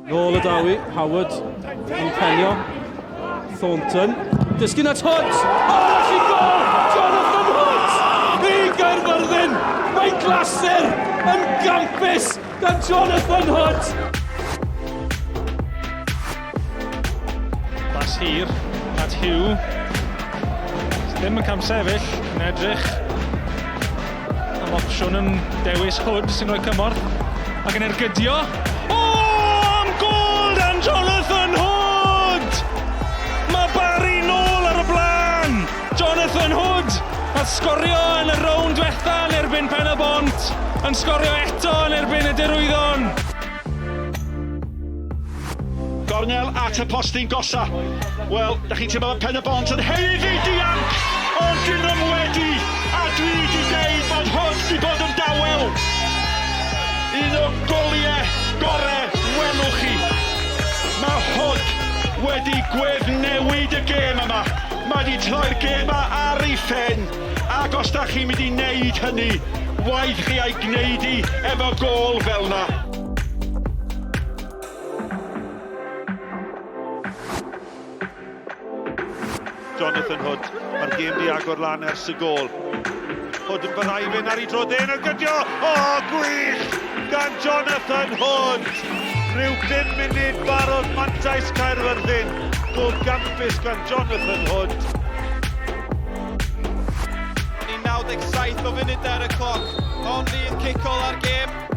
Nôl y dawi, Howard yn penio. Thornton, disgyn at Hood! O, oh, si gol! Jonathan Hood! I Gaerfyrddin! Mae'n glasur yn gampus gan Jonathan Hood! Bas hir at Hugh. Ddim yn camsefyll, yn edrych am opsiwn yn dewis Hood sy'n rhoi cymorth ac yn ergydio. O, am gol dan Jonathan Hood! Mae Barry nôl ar y blaen! Jonathan Hood a sgorio yn y rownd diwetha yn erbyn Pen y Bont, yn sgorio eto yn erbyn y Derwyddon. Gornel at y postyn gosa. Wel, da chi'n teimlo bod Pen y Bont yn haeddu dianc, ond dyn nhw'm wedi, a dwi di deud bod Hood di bod yn dawel. Un o goliau gore welwch chi. Mae Hood wedi gweddnewid y gêm yma. Mae di troi'r gêm yma ar ei phen, ac os da chi'n mynd i wneud hynny, waeth chi a'i gwneud i efo gôl fel 'na. Jonathan Hood, mae'r gêm di agor lan ers y gôl. Hood yn parhau i fynd ar ei dro dyn yn gydio! O, gwych! Gan Jonathan Hood! Rhyw 5 munud barod mantais Caerfyrddin. Gôl gampus gan Jonathan Hood. Ni 97 o funudau ar y cloc. Hon fydd cic ola'r gêm.